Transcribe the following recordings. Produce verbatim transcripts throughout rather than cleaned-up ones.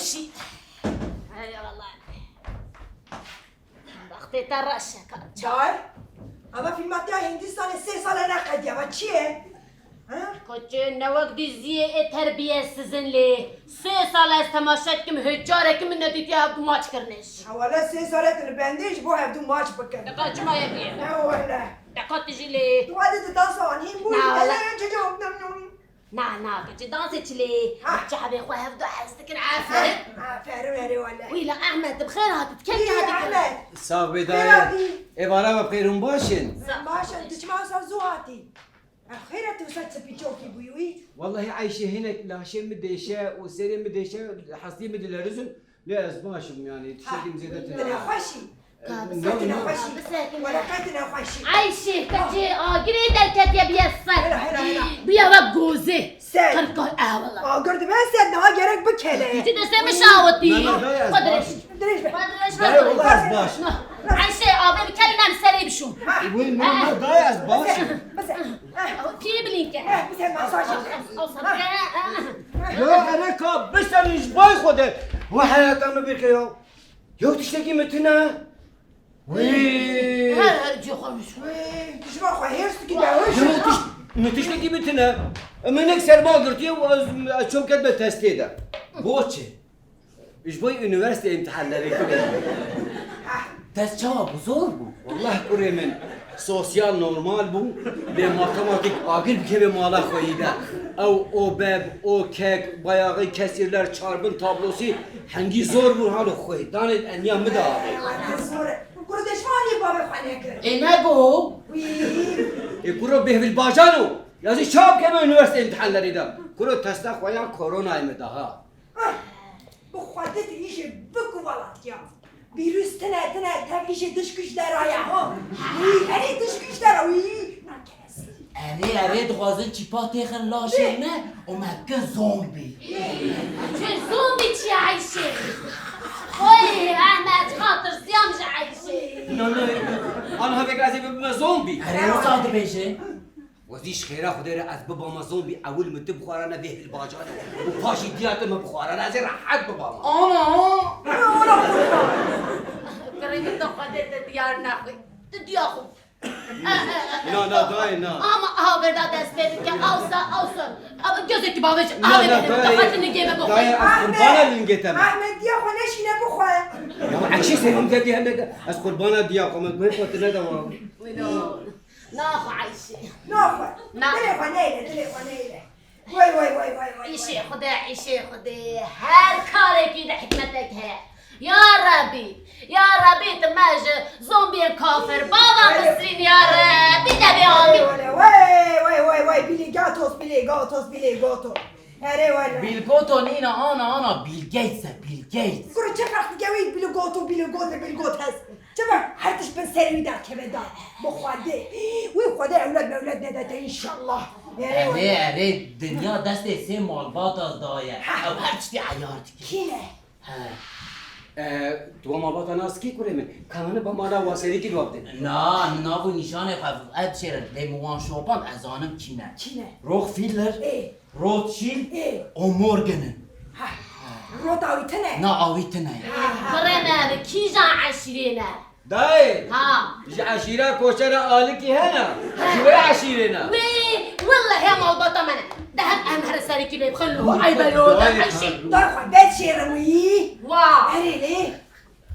Şî. Hey Allah. Wextê te reş e, ka-, Çar. Ama filma te ya Hindistanê sê sal e neqediye. Eva çi ye? Ha? Koçê, ne wek diziyê ê terbiyesizin lê. Sê sal ez temaşe dikim, hêç carekî min nedîtiye hevdu maç kirine jî. Ha, wele sê sal e tu li bendê ji bo hevdu maç bikin. Deka çima yekê? Ne wele. Deka tu jî lê. Tu hadi tu dansa wan hîn bû. Na, wele. Yan çi cevap nemnûn? Na, na, keçê dansê çi lê? Ha. Çavê xwe hevdu hez dikin, aferin. Aferin, erê wele. Wî la Ehmed, bi xêr hatî, tu kengî hatî? Ehmed. Sax bê dayê. Êvara we bi xêr hûn baş in? Baş in, tu çima wisa zû hatî? Ev xêr e tu wisa çipî çokî bûyî wî? Wellahî Eyşê hinek laşê min dêşe û serê min dêşe, hestiyê min dilerizin. Lê ez baş im, yanî tiştekî min zêde tune ye. Tune xweş î. Ka, no, no. Tune xweş î. Wele qey tune xweş î. Eyşê, keçê agirê derketiye biye ser. Hela, hela, hela. Biye wek gozê. Ser. Qirkal, e, wele. Agir dibe ser, niha gerek bikele. Dî destê min şawitî. Na, na, dayê, ez baş im. Dirêj be. Dirêj be. Dayê, wele ez baş im. Eyşê, avê bikele, nem serê bişûn. Wê, na, na, dayê, ez baş im. Bize. Ew pî bilînke. Eh, bize masaj. Ew sabire. Ya ere ka biserin ji bay Xwedê. Wê heyata min bîr kir ya. Yew tiştekî min tune. Wî. Her, her cî xwe min. Wî, tu ji wan xwe hêrs dikî de. Yew tiş-, min tiştekî min tune. Min nek serma girtiye û ez, ez çom ketime testê de. Boçi. Ji bo unîversîte îmtihanlerê kirin. Dest çawa bû? Zor bû? Wallah kurê min, sosyal normal bû, lê matematîk agir bikeve mala xwe yî de. Ew O B, O K, bayağı kesirler, çarbin tablosî hengî zor bû, halo xwe danê eniya min de avê. Zor e. Kuro deşmanî bavê xwe nekir. Ê, ne go? Wî. Ê, kuro Bêhvil Bajano. Ya jî çawa bikeve unîversîte îmtihanlerê de? Kuro testa xwe ya koronayê min daha. Ah, bi Xwedê tu îşê biku welatkiya. Vîrus tine tine tev îşê dişkiş dera ya ha. Wî, erê dişkiş dera wî. Nakeres. Erê, erê, dixwazin çîpa têxin laşê me û me bikin zombî. Çi zombî çi Eyşê? Oy, Ehmed, xatir siyam ji Eyşê. No, no, anha vek ez ê bibime zombî. Erê, wisa dibêje. Wezî ji xêra Xwedê re ez bibama zombî, ewil min tu bixwarane vê hilbajarê û paşî diya tu min bixwarane, ez ê rehet bibama. Ana! Kurê min tu Xwedê te diyar nexwî. Tu diya xwe. Na, na, dayê, na. Ama aha berda dest pê dike, awsa, awsa. Ama gözekî bavê ji Na, avê na, bide, dayê, tu xwe tu nigê me bixwe. Dayê, ez qurbana lingê te me. Ahmet diya xwe neşîne bixwe. Ya, ekşî senin de diye ne de. Ez qurbana diya xwe me, guhê xwe tu ne de wa. Naxwe Eyşê. Naxwe. Na. Dilê xwe neyle, dilê xwe neyle. Vay, vay, vay, vay, vay, vay. Îşê Xwedê, îşê Xwedê. Her karekî de hikmetek heye. Ya Rebî, ya Rebî, tu me ji zombiyên kafir bava Vay. Bisrîn, ya Rebî, de bê amîn. Vay, vay, vay, vay, vay, Billy Gatos, Billy Gatos, Billy Gatos. Erê wele. Bill Gates nîne ana, ana, Bill Gates e, Bill Gates. Kuro çi ferq dike wî Bill Gato, Bill Gato, Bill Gates. Çima her tişt bin serê wî derkeve da? Bi Xwedê. Wî Xwedê ewlad mewlad nede te înşallah. Erê Erê, wele. Erê, dinya destê sê malbata daye. Ha. Ew her tiştî eyar dike. Kî ne? He. E, tu wa malbata nas kî kurê min? Kananê ba mala wa serî kî dua bidin? Na, min nav û nîşanê xwe ev dişêrin. Lê min wan şopan ez zanim kî ne. Kî ne? Rockefeller, Ê. Rothschild Ê. û Morgan in. Ha. Rota wî tine? Na, awî tine. Kurê me, bi kîjan eşîrê ne? Dayê! Ha. Ji eşîra Koçera Alikî hene? Ji wê eşîrê ne? Wê, wellehê malbata me ne. De hem em her serî kî lê bixin, lo, eybe lo, de Dayê. Eşî. Dar xwe, vet şêrim wî. Wa. Erê lê,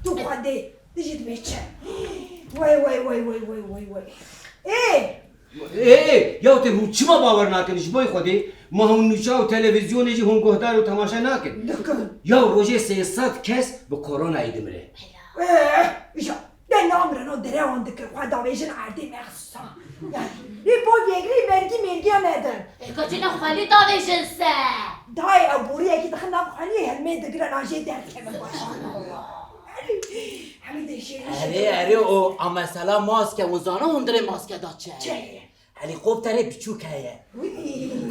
tu Xwedê, tu jî dibê çi? Way, way, way, way, way, way, way. Ê! Ê, ê, ya tê hûn çima bawer nakin? Ji bo Xwedê, ma hûn nûça û televîzyonê jî hûn guhdar û temaşe nakin. Dikin. Ya rojê sê sed kes bi koronayê dimire. Ê, îja, de namirin o derewan dikin, xwe davêjin erdê mexsusa. Yani, lê bo vêgrî mergî mêrgiya nedin. Ê, ka çi ne xwelî davêjin se? Dayê ew boriyekî dixin nav xweliyê hilmê digirin, an jê derkevin baş. Hemî de jê Erê, erê, o a mesela maske, hûn zana hûn dilê maske da çi? Çi? Helîkopterê biçûk heye.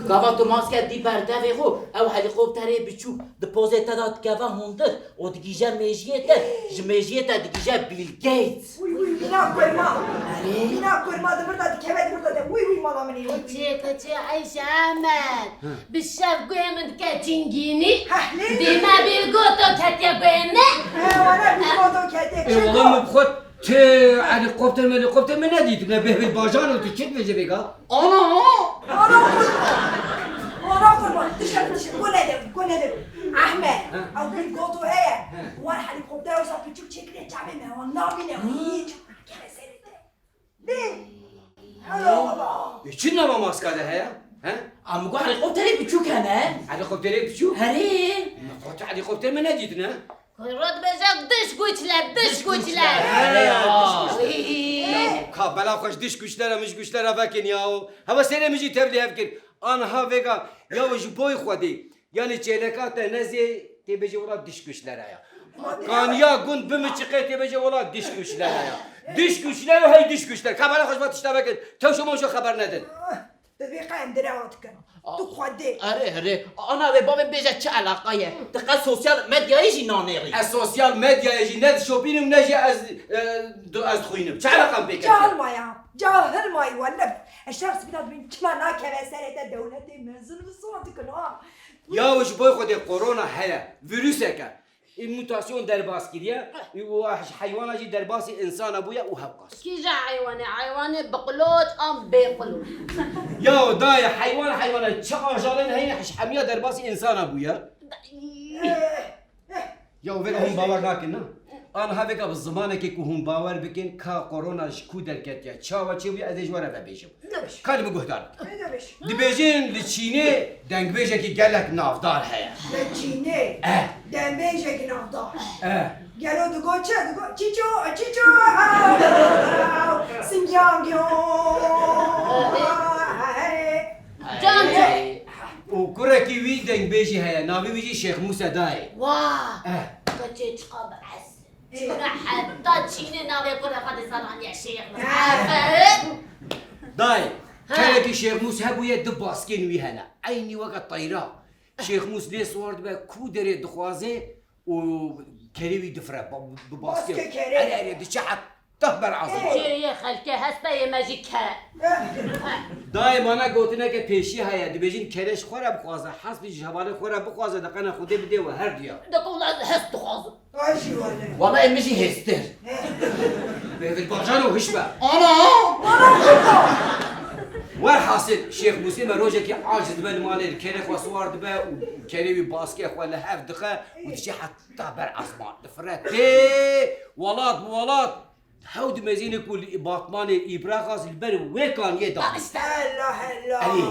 Gava tu maske dî ber devê xwe, ew helîkopterê biçûk di pozê te de dikeve hundir û digihîje mêjiyê te, ji mêjiyê te digihîje Bill Gates. Wî, wî, mîna kurma. Erê. Mîna kurma di vir de dikeve, di vir de de. Wî, wî, mala min ê, wî, wî. Keçê, keçê, Eyşe Emed. Hı. Bi şev guhê min dike cingînî. Hehlê. Dîme Bill Gates ketiye guhê min. He, wala Bill Gates ketiye. Ê, wala min bi xwe Ti helîkopter melîkopter min nedîtine, Behbîl Bajan û tu çi dibêje vêga? Ana! Ana qurban! Ana qurban! Dişe, dişe, ku nedir, ku nedir? Ahmet, Ha. ew Bill Gates heye. Ha. Wan helîkopter wisa piçûk çêkirê çavê me, wan nabîne, Ha. hiç kere serê te. Lê, hela wala. E, çi nava maska de heye? He? Em got helîkopterê piçûk hene. Helîkopterê piçûk? Herê. Me qat helîkopter min nedîtine. Kuro dibêje diş güçler, diş güçler. He, diş güçler. Ay. Ka bela xweş diş güçlere, miş güçlere vekin ya. Heva serê min jî tevlî hev kir. Anha vêga, ya ji boy Xwedê. Yanî çêleka te nezê tê bêje wela diş güçlere ya. Kaniya gund bimiçiqê tê bêje wela diş güçlere ya. Diş güçlere hey diş güçler. Ka bela xweş va tişta vekin. Tewşo mewşo xeber nedin. Bi vê qe em direwa dikin. Tu Xwedê. Erê, erê. Ana wê bavê bêje çi eleqa ye? Ti qe sosyal medyayê jî nanêrî. Ez sosyal medyayê jî ne dişopînim ne jî ez, e, du-, ez dixwînim. Çi eleqam pê ketiye? Cahil maya. Cahil mayî welib. Eşref Spîda dibîn çima nakeve serê te dewletê mezin bi sor dikin ha. Ya ji bo Xwedê korona heye. Vîruseke. Ê mutasyon derbas kiriye, ê û heywana jî derbasî insana bûye û hewqas. Kîje heywanê? Heywanê biqulot an bêqulot? Ya dayê, heywan heywana çi ajalên heyî hemiya derbasî insana bûye. Ya vêga hûn bawer nakin na? Aniha vêga bi zimanekê ku hûn bawer bikin ka korona ji ku derketiye, çawa çêbûye ez ê ji we re vebêjim. Nabêj. Kalê min guhdar. Nabêj. Dibêjin li Çînê dengbêjekî gelek navdar heye. Li Çînê Eh. dengbêjekî navdar. Eh. Gelo digo çi? Digo çîço, çîço. Singyang yo. Can can. Û kurekî wî dengbêjî heye. Navê wî jî Şêx Mûse dayê. Wa. Eh. Keçê çiqa bi ez. Çûne heta Çînê navê kurê xwe dizananiye Şêx Mûse. Aferin. Dayê, Ha. kerekî Şêx Mûs hebûye du baskên wî hene. Eynî weke teyra. Şêx Mûs lê siwar dibe ku derê dixwaze û kerê wî difire. Ba-, bi baskê. Baskê kerê. Erê, erê, diçe heta ber ezman. Cê yê xelkê hespe yê me jî kere. Dayê mana gotineke pêşî heye. Dibêjin kerê ji xwe re bixwaze. Hespî ji hevalê xwe re bixwaze. Diqene Xwedê bidê we her diya. Deko wela ez hest dixwazim. Ay jî wele. Wala em jî hêstir. He. Bêvil bajano hiş be. Ana! Ana kurban! Werhasil, Şêx Mûsê me rojekî aciz dibe li malê, li kerê xwe siwar dibe û kerê wî baskê xwe li hev dixe û diçe heta ber esman. Difire tê welat bi welat. Hew dimezîne ku li Batmanê Îbraxas li ber wê kaniyê da. Hela, hela. Erê.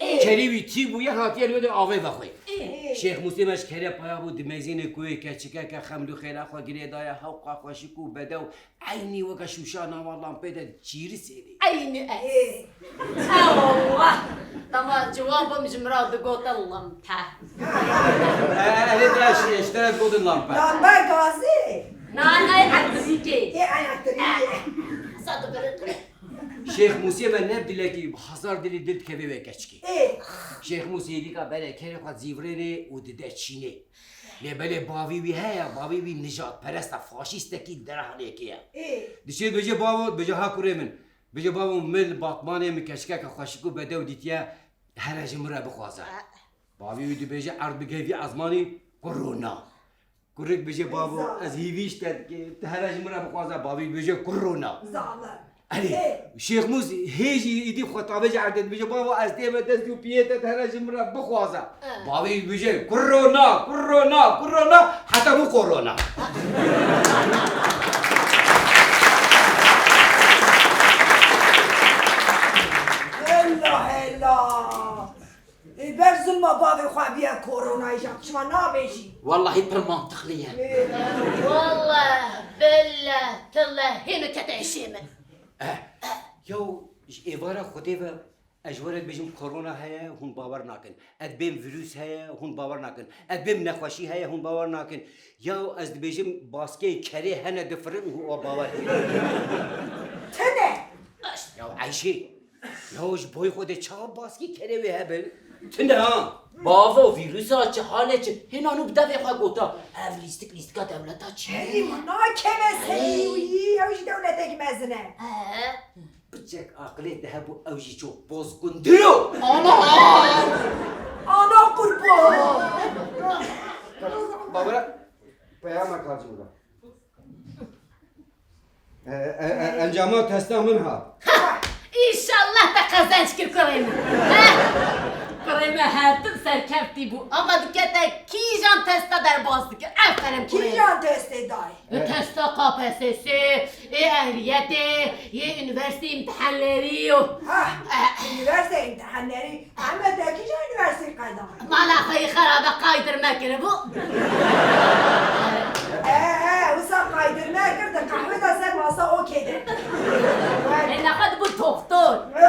Ê. Kerê wî tî bûye, hatiye li wê de avê vexwê. Ê. Şêx Mûsê me ji kerê paya bû, dimezîne ku wê keçikeke xemlû xêla xwe girê daye, hewqa xweşik û bedew, eynî weke şûşa nava lampê de çîrî sêlê. Eynî ez. Ê. Ewallah. Dema ciwan bûm ji min re digotin limpe. Erê, erê, bira, şi-, ji te re digotin lampe. Lampe gazê. Na, na, elektrîkê. Ê, elektrîkê. Sa tu biri. Şêx Mûsê me ne dilekî hezar dilî dil dikeve wê keçikê. Ê. Şêx Mûsê êdîka berê kerê xwe zîvirênê û dide Çînê. Lê belê bavî wî heye, bavî wî nijadperest e, faşîstekî derehanekê ye. Ê. Diçê dibêje bavo, dibêje ha kurê min. Dibêje bavo, min li Batmanê min keçikeke xweşik û bedew dîtiye, here ji min re bixwaze. Bavî wî dibêje erd bigihê vî ezmanî, kurona. Kurik bêje bavo, ez hîvî ji te dikim, tu here ji min re bixwaze, bavî bêje kurona. Zalim. Erê, Ê. Şêx Mûs hê jî êdî xwe tavêje erdê dibêje, bavo, ez tême dest û piyê te, tu here ji min re bixwaze. Ê. Bavî bêje, kurona, kurona, kurona, heta bû korona. Hela, hela. Ê, ber zilma bavê xwe bîye koronayê jî, çima nabêjî? Wallahî pir mantiqlî ye. Ê. Wallah, billah, tillah, hêno kete hişê min. Eh, yaw, ji êvara Xwedê ve ez ji we re dibêjim korona heye, hûn bawer nakin. Ez dibêm vîrus heye, hûn bawer nakin. Ez dibêm nexweşî heye, hûn bawer nakin. Yaw, ez dibêjim baskeyê kerê hene difirin û hûn bawer dikin. Tune! Yaw, Eyşê. Yaw ji boy Xwedê çawa baskî kerê wê hebin? Tune ha. Bavo, vîrusa çi, halê çi? Hêna nû bi devê xwe gota. Ev lîstik lîstika dewleta çi? Hey, na keve seyî wî, ew jî dewletek mezin e. He. Piçek aqilê te hebû, ew jî çok bozgundur o. Ana! Ana qurban! Babura, peyama kacim da. E, e, e, encama testa min ha. Înşallah te qezenc kir kurê min. He? Kurê min her tim serkeftî bû. Ama dikete kîjan testa derbas dikir. Eferin kurê min. Kîjan testê dayê? E, testa K P S S, ê ehliyetê, yê unîversîtê îmtihanlerî û... Ha, unîversîtê îmtihanlerî. Ehmed, te kîjan unîversîtê qedan? Mala xwe yê xerabe qaydir mekiribû. E, e, wisa qaydir mekir, di qehwe de ser masa okê de. Ê, nexwe dibû toxtor. E, e.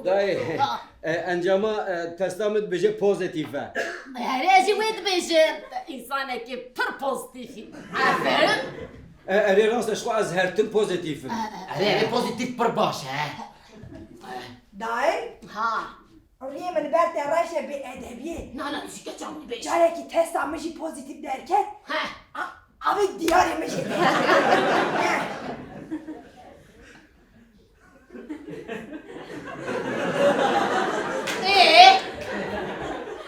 Dayê, e, encama, e, testa min dibêje pozîtîf e. Erê, ez jî wê dibêjim. Însanekî pir pozîtîf î. Aferin. E, erê rast e, ji xwe ez her tim pozîtîf im. Erê, erê, pozîtîf pir baş e. Dayê? Ha. Rûyê min li ber te reş e, bê edebiyê. Na, na, tu jî keça min bêj. Carekî testa min jî pozîtîf derket. He. A, avê diyarê min jî derket. Ê?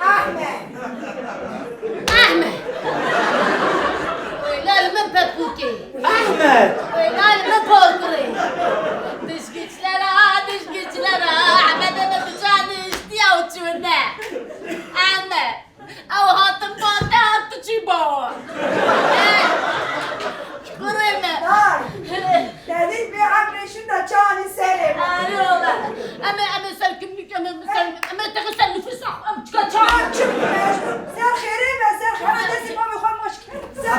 Ahmet! Ahmet! Wêla li min pepûkê! Ahmet! Wêla li min porkurê! Dij güçlere, dij güçlere! Ahmetê min bi can niştiya û çûne! Ahmet! Ew hatin ba te, hat tu çî bawa. Kurê me. Day. Te dît bê eqlê şûnda çanî serê me. Arê ola. Em ê, em ê ser kimlik, em ê ser, em ê texe ser nifis, em çika çan. Çan çi mecnun. Ser xêrê me, ser xêrê destê bavê xwe maç kir. Ser...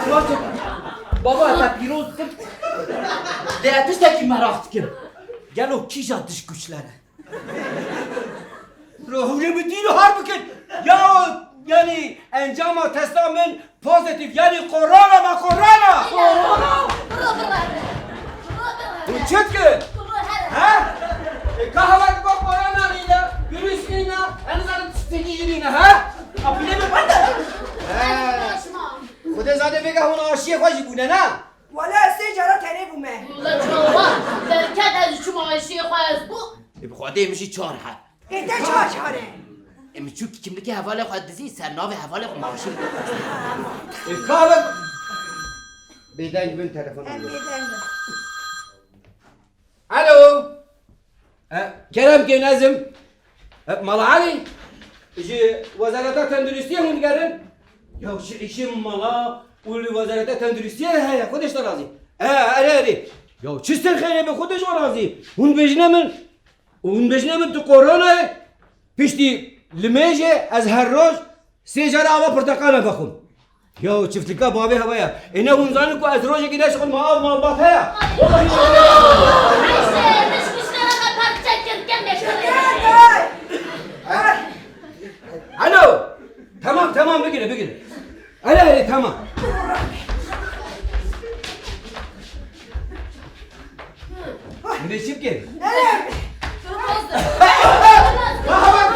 Baba, te pîroz kir. Dê tiştekî meraq dikim. Gelo kîja dij güçlere? Hûrê min dî li har bikin. Ya, yanî encama testa min pozîtîf, yanî korona me, korona. Korona? Bira, bira. Bira, bira. Hûn çi dikin? Bira, here. He? E, ka hewa dibe korona nîne, virüs nîne, ez nizanim tiştekî jî nîne, he? Apîlê min bende. He. Xwedê zade vêga hûn aşiyê xwe jî bûne, ne? Wele ez sê cara tenê bûme. Wele çawa? Derket ez çûm aşiyê xwe ez bû. Ê bi Xwedê min jî çar he. Ê te çar çar e? Ê min çû kimlikê hevalê xwe dizî, ser navê hevalê xwe maaşî. Ê ka be. Bêdeng bin, telefon. Em bêdeng bin. Alo. E, kerem ke nezim. E, Mala Elî. Ji Wezareta Tenduristiyê hûn digerin? Ya çi îşê mala û li Wezareta Tenduristiyê heye, Xwedê ji te razî. E, erê, erê. Ya çi ser xêrê be, Xwedê ji we razî. Hûn bêjine min, hûn bêjine min tu koronayê, piştî limêjê ez her roj sê cara ava porteqala vexwim. Ya çiftlika bavê hewa ya. Ê ne hûn zanin ku ez rojekî neşixulme av malbat heye. Wallahî. Ayşe, dişkuşlara da parça kirken bekliyor. Alo. Tamam, tamam, bigire, bigire. Hele, hele, tamam. Hûn ê çi bikin? Erê! Baba,